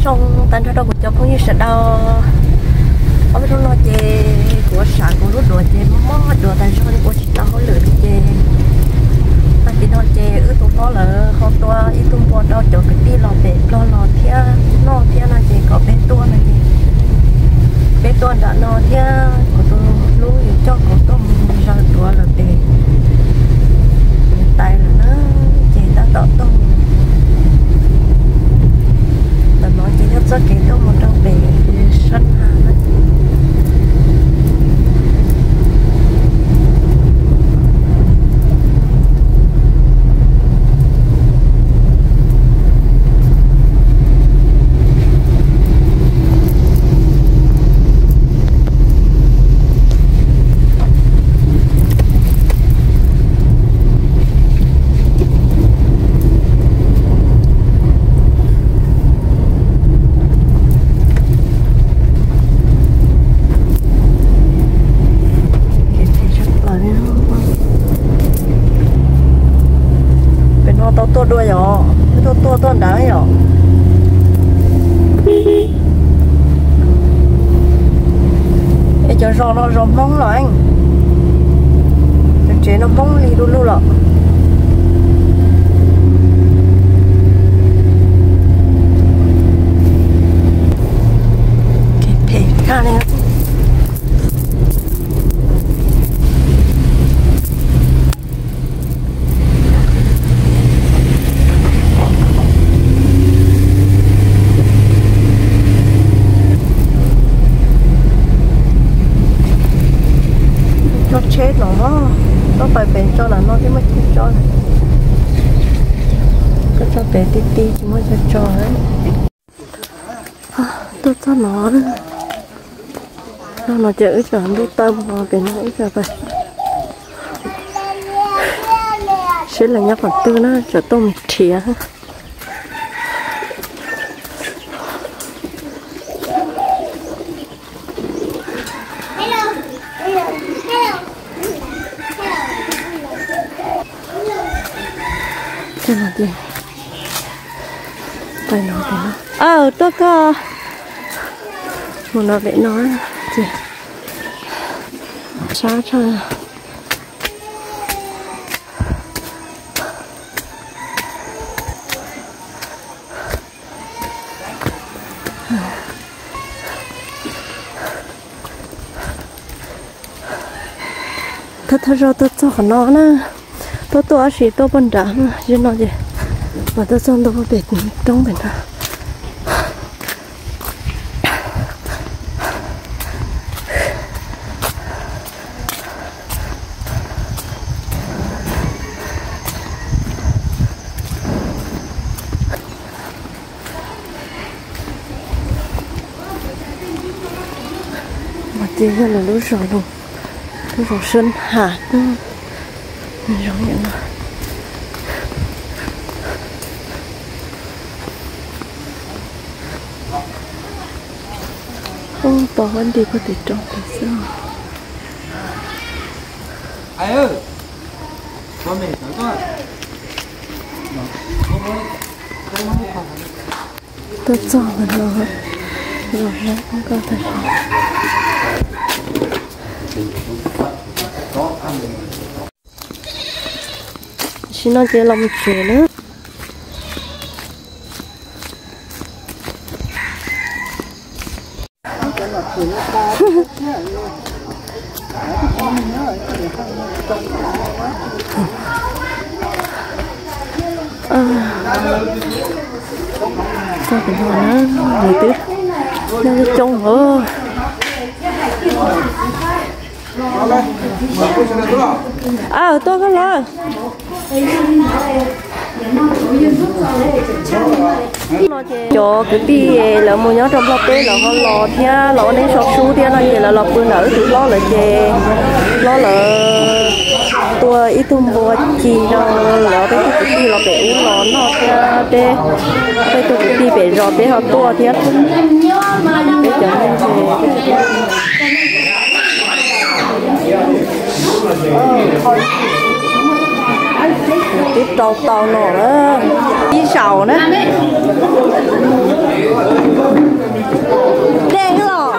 Zoo tag nrho rau kuv cov phooj ywg sawv daws. Ob peb hnub no ces kuv ua sam kuv lub duav ces mob duav tas zog li ua tsis tau hauj lwm li ces tag kis no ces wb tus hlob lawv ho tua ib tug npua rau cov kwv tij los pem Nplog los thiab noj thiab no ces kom peb tuaj no ces peb tuaj nram no thiab kuv tus hlub yuav coj kuv tuaj mus zaws duav lawm pem tais lawm na ces tab tom tuaj mus. Ntawm no ces yog txoj kev tuaj mus rau pem sab na. Pem no tau tuaj dua yom, tuaj tuaj tuaj nrad yom. Es cov zos no zos Hmoob los, cov tsev no Hmoob li du lug los. Phem kawg li. Tso tsheb no, koj pais pem tso lam no thiab muaj chaw tso. Koj tso pem ti ti tsis muaj chaw tso. Tuaj txog no, no ces wb tseem ntuj tawm mus pem no wb tseem pais seb lawv nyob qhov twg na, tseem tuaj mus nrhiav. Aw, tuaj koj mus no pem no ces sab tshaj. Thawj thawj zaug tuaj txog qhov no na, tuaj tuaj tab sis tuaj poj nrad, zaum no ces mas tuaj txog ntua pem roob pem no. Mas ces yog lawv lub zos, lub zos Sab Ham, zoo li no. Ub, pom huab nti puag tim roob pem xwb. Tuaj txog no, los zoo nkauj tag zog. Tam sim no ces los mus tsev na. Txog pem no na, nws twb nyob coob coob os. Aw, tuaj koj los. Cov kwv tij lawv mus nyob rau Nplog teb lawv ho los thiab los ua neej sau sub thiab no ces lawv los pw ntawm wb tus hlob lawm ces hlob lawv tua ib tug npua ci rau lawv peb tug kwv tij los pem ub los noj thiab peb, peb tug kwv tij pem zos peb ho tuaj thiab. Peb cov neeg ces twb rau tau no na, ib zaus na. Dej los,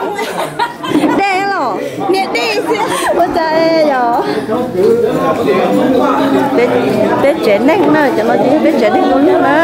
dej los, niag dej xwb. Ua cas yog peb tsev neeg na, cov no ces yog peb tsev neeg tus nyuj na.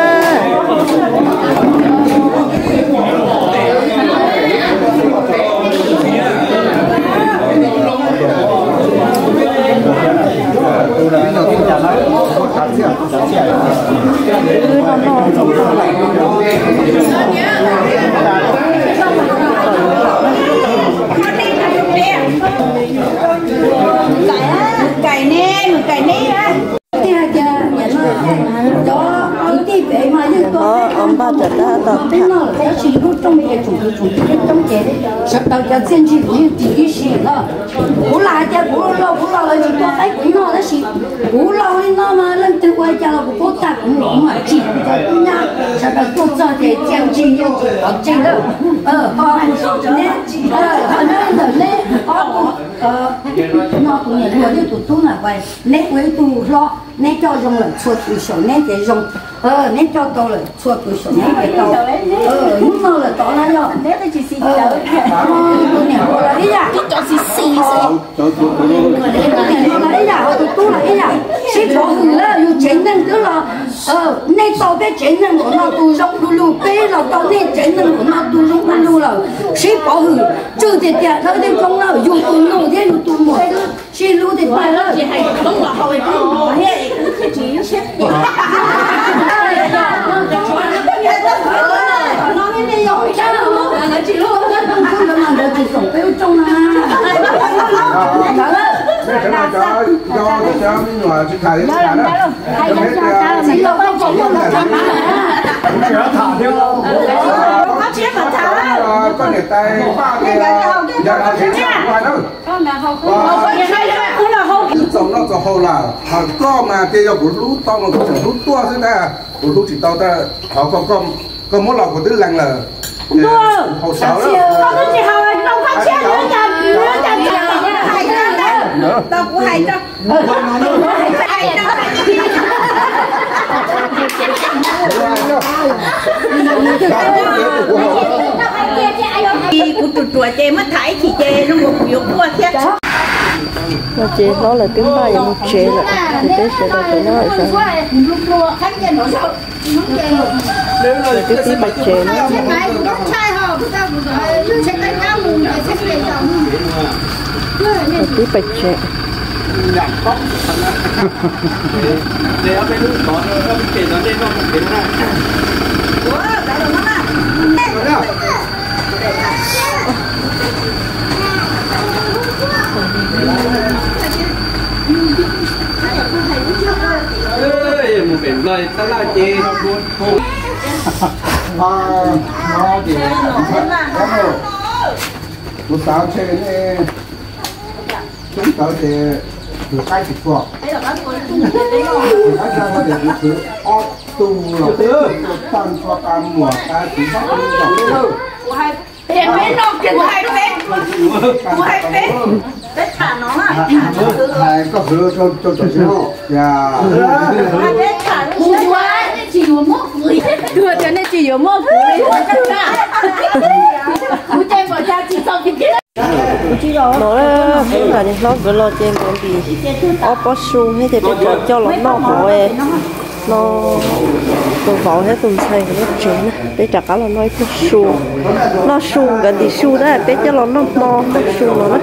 Tiag tiag, cov kwv tij pem mas yeej tuaj, peb noj lawm tab sis lub rooj ces tsoom kwv tsoom tij coob ces sawv daws cov txiaj ntsig kuv yeej ris ib si no. Kuv lam hais tias kuv los kuv los lawv tsis tuaj qaib kuv noj tab sis kuv los li no mas leej twg ua cas los kuv paub tag kuv mus kuv mam tsim cov tub nyab sawv daws tuaj txog ces txiaj ntsig yeej tsis qhov tseeb lawm. Ho neb ntawm neb ob tug no kuv niam hluas thiab tus tub na, neb ua ib tug hlob neb coj zoo lawm txhua tus xyaum neb ces zoo, neb coj tau lawm txhua tus xyaum neb ces tau. Hnub no lawm tod na yog tus niam hluas los ib yam, tus niam hluas los ib yam, ho tus tub los ib yam, sib pov hwm lawm yus tsev neeg twb los, nej tau peb tsev neeg npaum no tus zoo du lug, peb los tau nej tsev neeg npaum no tus zoo du lug lawm, sib pov hwm tswj tiag tiag dhawv tej zoo lawm yus tus nus thiab yus tus muam xwb. Sib hlub tiag tiag lawm. Ntawd tsis xoom peb lub rooj na. Txiv los koj pom muaj los tham na. Koj niam tais Paj, yog no tsis txaus noj txaus haus lawm, hos koj mas tias yog kuv hlub tau mas kuv tseem hlub tuaj xwb ntag, kuv hlub tsis tau tab, thov koj, koj muab los kuv twb lees lawm. Haus sawv lawm. Kuv tus ruam ces muab tham ib chim ces zoo nkaus kuv yuav quaj thiab. No ces hlob lawv twb npaj yuav mus tsev lawm, ces peb sawv daws pem no lawm. Lawv twb pib pais tsev na. Lawv twb pais tsev. Mus pem Nplog tab laj ces, kuv xav ntshe nej tub tawv ces tus qaib tsis txuag, tus qaib tsis txuag ces kuv khwv ob tug los peb tug tag nrho qab muag qab tsis txog. Ces peb no kiag, kuv hais peb, kuv hais peb, peb tham no na. Hais koj khwv rau tsom tsis no, yog kuv yuav, nej tsis yuav muab kuv, kuv tias nej tsis yuav muab kuv li. Kuv ces npaum cas tsis txog kiag. No peb nram niam hlob nkawd los ces nkawd ntim ob pob su thiab ces peb rov coj los noj hauv no. Tus vauv thiab tus ntxhais nkawd nyob tsev na, peb rov qab los noj ib pluag su, noj su nkawd ntim su na, peb coj los noj hmo noj su no na.